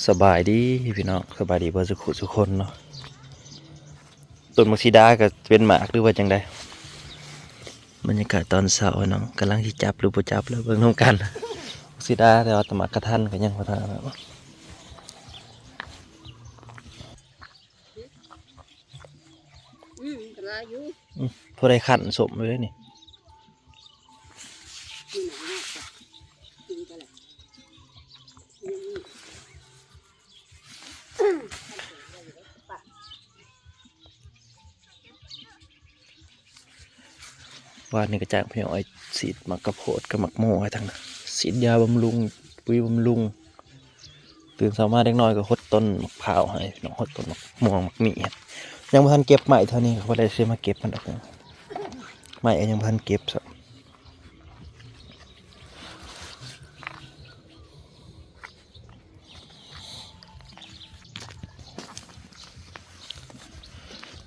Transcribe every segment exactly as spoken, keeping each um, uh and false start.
สบายดีพี่น้อง สบายดีเบิดสุขสุคนเนาะ ต้นหมากสีดาก็เป็นหมากหรือว่าจังใด บรรยากาศตอนเช้าเนาะ กำลังสิจับหรือบ่จับแล้วเบิ่งนำกัน หมากสีดา แต่ว่าต้นหมากกระทันก็ยังบ่ทัน อืม กะลาอยู่ อืม ผู้ใดขันสมอยู่เด้นี่ นี่หนังมากกว่า กินกันแหละ อืม วานนี้ก็จ้างพี่อ้อยฉีดหมากข้าวโพดกับหมากโมให้ทั้งนั้น ฉีดยาบำรุง ปุ๋ยบำรุง ตื่นเช้ามาเด็กน้อยก็หดต้นหมากพร้าวให้ น้องหดต้นหมากม่วงหมากหมี่ให้ ยังบ่ทันเก็บไม้เท่านี้ เขาบ่ได้สิมาเก็บมันดอก ไม้ก็ยังบ่ทันเก็บซ้ำ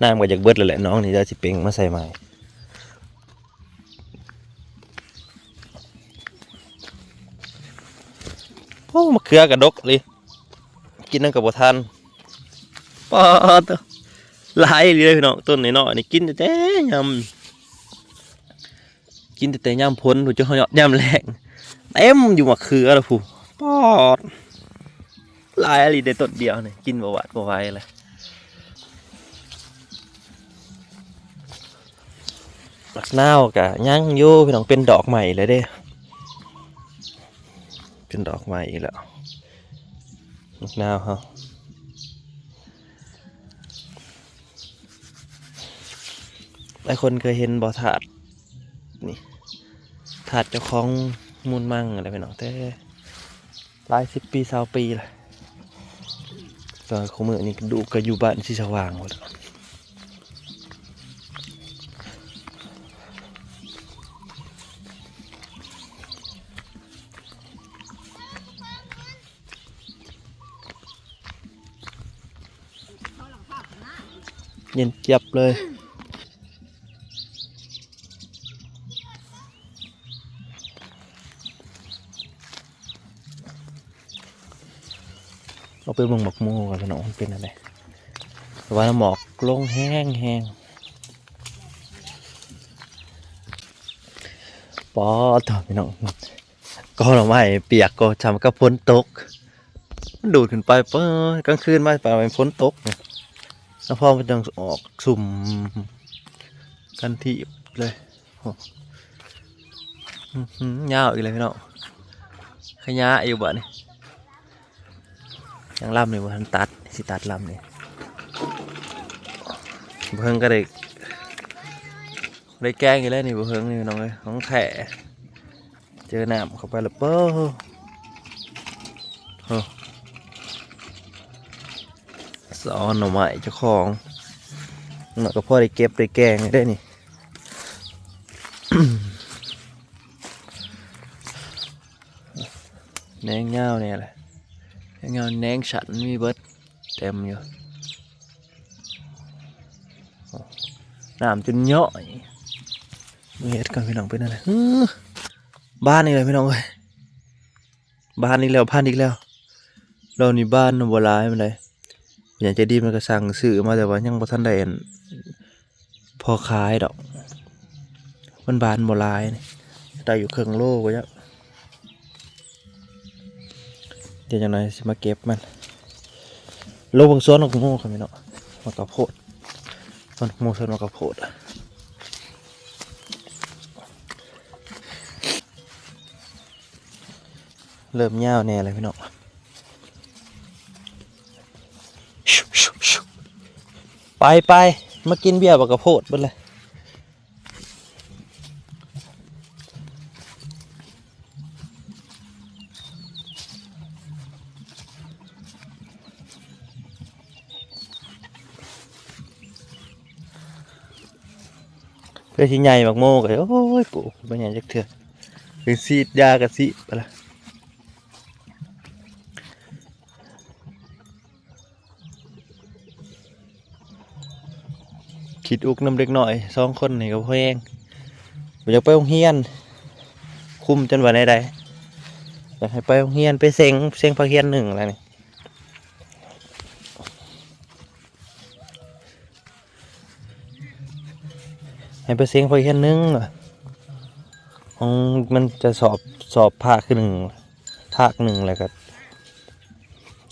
น้ำก็อยากเบิดแล้วแหละ น้องนี่จะสิเป่งมาใส่ไม้ โอ้ มะเขือกะดกเลย กินนั่นก็บ่ทัน ป๊าด หลายเลยพี่น้อง ต้นน้อยๆนี่ กินแต่ยาม กินแต่ยามฝน ผู้เจ้าเนาะ ยามแล้ง เต็มอยู่มะเขือแล้วผู้ ป๊าด หลายอีหลี ได้ต้นเดียวนี่ กินบ่หวาดบ่ไหวเลย หมากนาวกะยังอยู่พี่น้อง เป็นดอกใหม่เลยเด้ เป็นดอกใหม่อีกแล้ว หมากนาวเฮา หลายคนเคยเห็นบ่ ถาดนี่ ถาดเจ้าของมูลมังอะไรพี่น้อง แต่หลายสิบปี ซาวปีแล้ว ตอนคุมื้อนี้ดูก็อยู่บ้านสีสว่างหมด เย็นเจี๊ยบเลย เอาไปเบิ่งหมากโมกันพี่น้อง มันเป็นอะไร แต่ว่าหมอกลงแฮงแฮง ปอด พี่น้อง กอหน่อไม้เปียกก็ทำกับฝนตก มันดูดขึ้นไป เปิ้ล กลางคืนมาไปเป็นฝนตกเนี่ย แล้วพอมันจังออกซุ่มกันที่เลย โอ้ อื้อหือ ยาวอีกเลยพี่น้อง ขยะอยู่บ่นี่ ยังลำนี่บ่ทันตัด สิตัดลำนี่ บ่เฮิงก็ได้ ได้แกงอีกแล้วนี่ บ่เฮิงนี่พี่น้องเอ้ย ของแท้ เจอน้ำเข้าไปแล้วเปิ้ล โอ้ สะออนหน่อไม้เจ้าของ หน่อยก็พอได้เก็บได้แกงได้นี่ แหนงยาวเนี่ยแหละ แหนงยาว แหนงฉันมีเบิด เต็มอยู่ น้ำจนย่อย มาเฮ็ดกันพี่น้อง เป็นอะไร เฮ้อ บานอีกแล้วพี่น้องเอ้ย บานอีกแล้ว บานอีกแล้ว เรานี่บานบ่หลายปานใด ผู้ใหญ่ใจดีมันก็สั่งซื้อมา แต่ว่ายังบ่ทันได้อัน พอขายดอก มันบานบ่หลายนี่ ได้อยู่ครึ่งโลกว่าจัก เดี๋ยวจังหน่อยสิมาเก็บมัน ลงเบิ่งสวนหมากโมครับพี่น้อง หมากข้าวโพด สวนหมากโม สวนหมากข้าวโพด เริ่มยาวแน่เลยพี่น้อง ไปไป มากินเบียร์บักข้าวโพดเบิดเลย เพื่อสิใหญ่หมากโมก็ โอ้ย ปลูกบ่ใหญ่จักเทื่อ ไปฉีดยาก็สิไปละ คิดอุกนำเด็กน้อยสองคนนี่ก็พอแฮง บ่อยากไปโรงเรียน คุมจนว่าแนวใด อยากให้ไปโรงเรียน ไปเซ็ง เซ็งภาคเรียนหนึ่งแล้วนี่ ให้ไปเซ็งพอเฮียนหนึ่งล่ะ ของมันจะสอบ สอบภาคหนึ่ง ภาคหนึ่งแล้วก็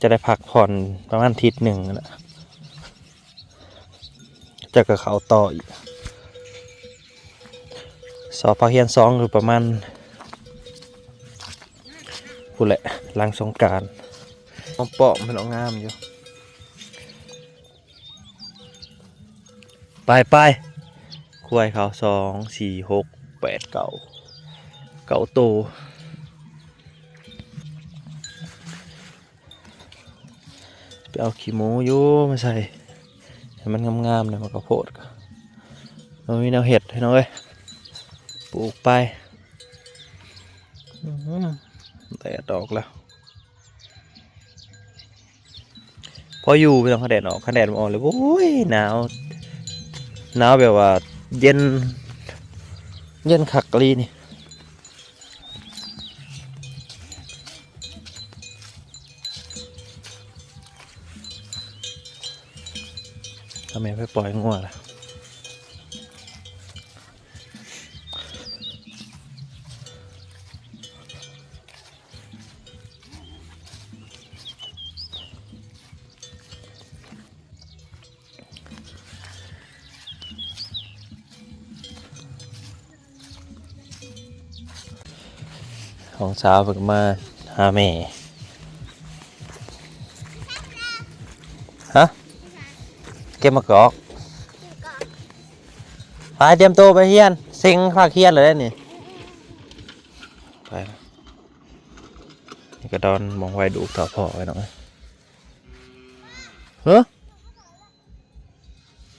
จะได้พักผ่อนประมาณอาทิตย์หนึ่งนั่นแหละ จะก็เข้าต่ออีก สอบภาคเฮียนสองคือประมาณพู้นแหละ หลังสงกรานต์ ป้อมๆ มันเอางามอยู่ ไปไป ควายเขา สอง สี่ หก แปด เก้า เก้าโต ไปเอาขี้หมูอยู่มาใส่ ให้มันงามๆ เนี่ย มันกะโพดก็ มันมีแนวเห็ดให้น้องเอ้ย ปลูกไป อื้อหือ แดดออกแล้ว พออยู่พี่น้อง คันแดดออก คันแดดบ่ออกเลย โอ้ย หนาว หนาวแบบว่า เย็น เย็นคักอีหลีนี่ ทำไมไปปล่อยงัวล่ะ ของสาวเพิ่นก็มาหาแม่ ฮะ เก็บมะกอก ไปเตรียมตัวไปเฮียน เซ็งภาคเฮียนเลยนี่ ไป นี่ก็ดอนมองไว้ดูกเถาะพ่อไว้หน่อย เฮ้อ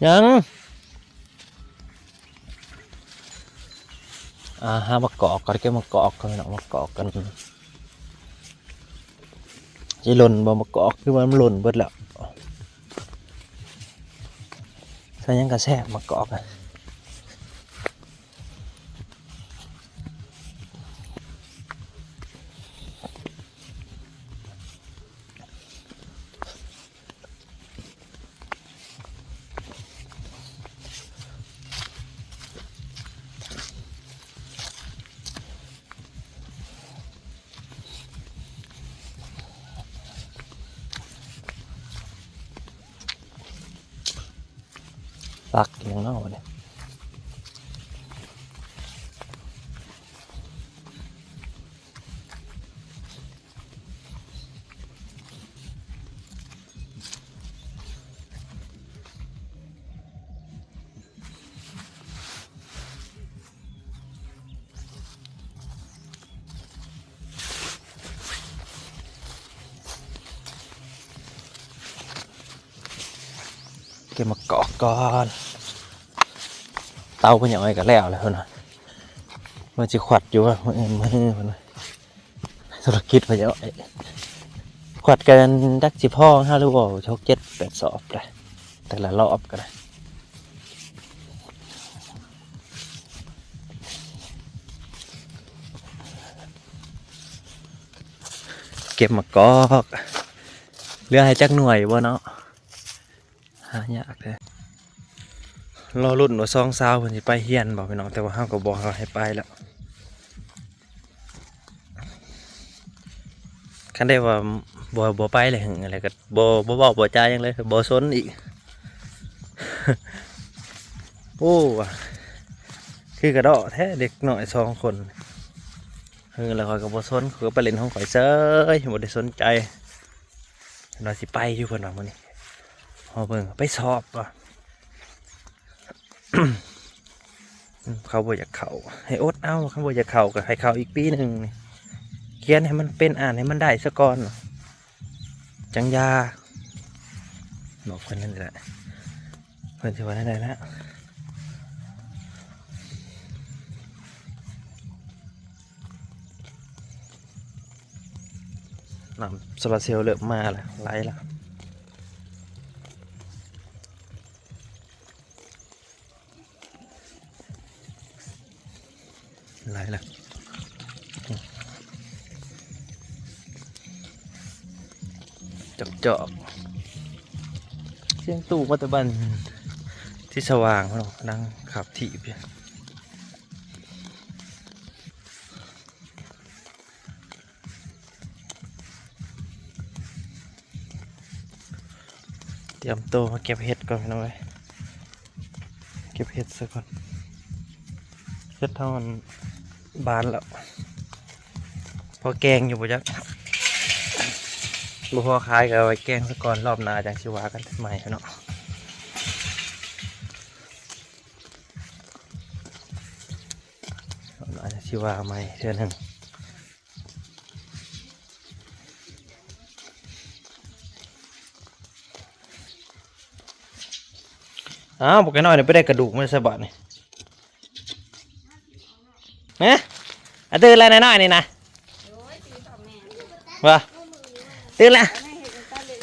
ยัง อ่า หามะกอกก่อน เก็บมะกอกก่อนพี่น้อง มะกอกกัน สิหล่นบ่มะกอก คือว่ามันหล่นเบิดแล้ว ใส่หยังกะแซ่บมะกอกอะ ตักอีหยังเนาะบัดนี้ เก็บมะกอกก่อน เตาเพิ่นหยังไว้ก็แล้วแหละเพิ่นว่า มันสิขวัดอยู่ว่ามื้ออื่นมื้อฮือเพิ่นว่า ธุรกิจเพิ่นหยังไว้ ขวัดกันจักสิพอเฮาหรือบ่ หก เจ็ด แปด สอบได้ แต่ละรอบก็ได้ เก็บมะกอก เหลือให้จักหน่วยบ่เนาะ หายากเด้ รอลุ้นว่าสองสาวเพิ่นสิไปเฮียนบ่พี่น้อง แต่ว่าเฮาก็บอกเฮาให้ไปแล้ว คันได้ว่าบ่ บ่ไปเลย อะไรก็บ่ บ่เว้าบ่จาหยังเลย บ่สนอีก โอ้ คือกระเดาะแท้เด็กน้อยสองคน เออ แล้วข้อยก็บ่สน ข้อยก็ไปเล่นของข้อยเฉย บ่ได้สนใจ เพิ่นว่าสิไปอยู่ เพิ่นว่ามื้อนี้ พอเบิ่งไปสอบว่ะ เขาบ่อยากเข้า ให้อดเอา เขาบ่อยากเข้าก็ให้เข้าอีกปีหนึ่งนี่ เขียนให้มันเป็น อ่านให้มันได้ซะก่อน จั่งยา บอกเพิ่นนั่นแหละ เพิ่นสิว่าแนวใดแล้ว น้ำโซลาร์เซลล์เริ่มมาแล้ว ไหลแล้ว ไหลแล้ว จอกๆ เสียงตู้มาแต่บ้าน เท ที่สว่างเนาะ นั่งขับถีบอยู่ เตรียมตัวมาเก็บเห็ดก่อนพี่น้องเอ้ย เก็บเห็ดซะก่อน เห็ดเท่ามันบานแล้ว พอแกงอยู่บ่จัก บ่พอขายก็เอาไว้แกงซะก่อน รอบหน้าจังสิว่ากันใหม่เนาะ รอบหน้าจังสิว่าใหม่เทื่อหนึ่ง อ้าว บักน้อยนี่ไปได้กระดูกมาใส่บาดนี่ นะ อ่ะ ตื่นแล้วน้อยๆนี่นะ ว่า ตื่นแล้ว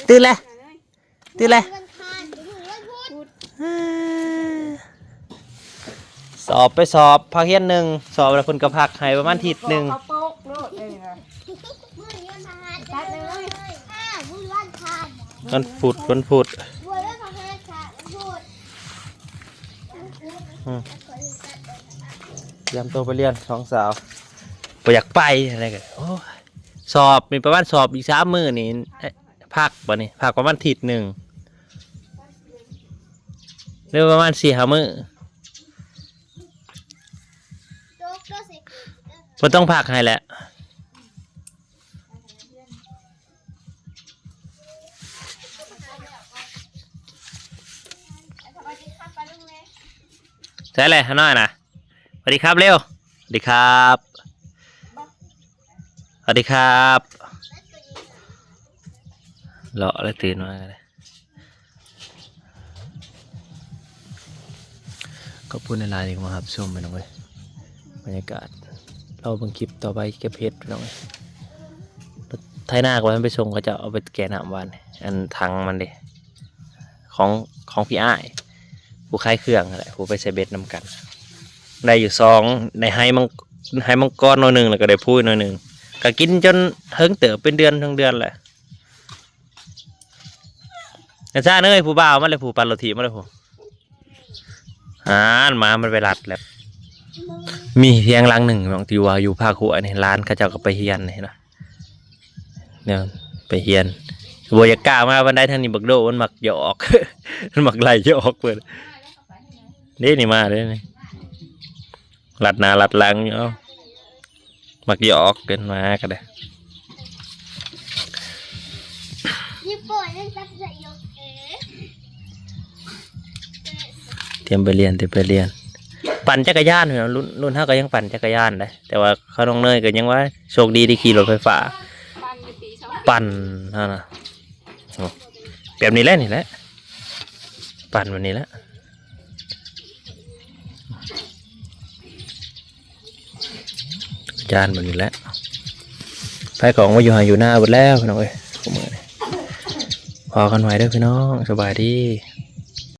ตื่นแล้ว ตื่นแล้ว เออ สอบไปสอบ ภาคเรียนหนึ่ง สอบแล้วเพิ่นก็พักให้ประมาณอาทิตย์หนึ่ง เขาโปกโลดเลยนะ มื้อนี้วันพฤหัส ตัดเลย อ้าว มื้อวันพฤหัส วันพุธ วันพุธ วันพฤหัสค่ะ วันพุธ อืม เตรียมตัวไปเรียนสองสาว บ่อยากไปอะไรกัน โอ้ย สอบมีประมาณสอบอีกสามมื้อนี่ เอ๊ะ พักบ่นี่ พักประมาณอาทิตย์หนึ่ง หรือประมาณสี่ห้ามื้อ บ่ต้องพักให้แหละ ใช่เลย น้อยนะ สวัสดีครับเร็ว สวัสดีครับ สวัสดีครับ เลาะแล้วตื่นมากันเลย ขอบคุณหลายๆที่มารับชมพี่น้องเอ้ย บรรยากาศ เราเบิ่งคลิปต่อไปเก็บเห็ดพี่น้องเอ้ย ไถนาก็ให้ไปส่ง เขาจะเอาไปแก่น้ำหวาน อันถังมันเด้ ของ ของพี่อ้าย ผู้ขายเครื่องนั่นแหละ ผู้ไปใส่เบ็ดนำกัน ได้อยู่สอง ได้ไฮมัง ไฮมังกรหน่อยหนึ่ง แล้วก็ได้พุ้ยหน่อยหนึ่ง ก็กินจนเฮิงเติบเป็นเดือนทั้งเดือนแหละ อาจารย์เอ้ย ผู้บ่าวมาเลย ผู้ปั่นรถถีบมาเลย ผู้ อ่านมา มันไปรัดแล้ว มีเพียงหลังหนึ่ง บางทีว่าอยู่ภาคหัวนี่ ร้านเขาเจ้าก็ไปเฮียนนี่นะ เนี่ย ไปเฮียน บ่อยากกล้ามาปานใด ทางนี้บักโดมันมักหยอก มันมักไล่หยอกเพิ่น นี่นี่มาเด้นี่ ลัดหน้าลัดหลังอยู่ เอ้า มักหยอกเกินมาก็ได้ นี่ปล่อยเล่นแป๊บเดียวเอง เตรียมไปเรียน เตรียมไปเรียน ปั่นจักรยานอยู่นะ รุ่น รุ่นเฮาก็ยังปั่นจักรยานได้ แต่ว่าเขาน้องเนยก็ยังว่าโชคดีที่ขี่รถไฟฟ้า ปั่นอยู่ปีสอง ปั่นเท่านั้น โอ้ แบบนี้แหละ นี่แหละ ปั่นแบบนี้แหละ จานแบบนี้แหละ ไผของมาอยู่ไฮ่อยู่นาเบิดแล้วพี่น้องเอ้ย พวกมื้อนี้ พอกันไว้เด้อพี่น้อง สบายดี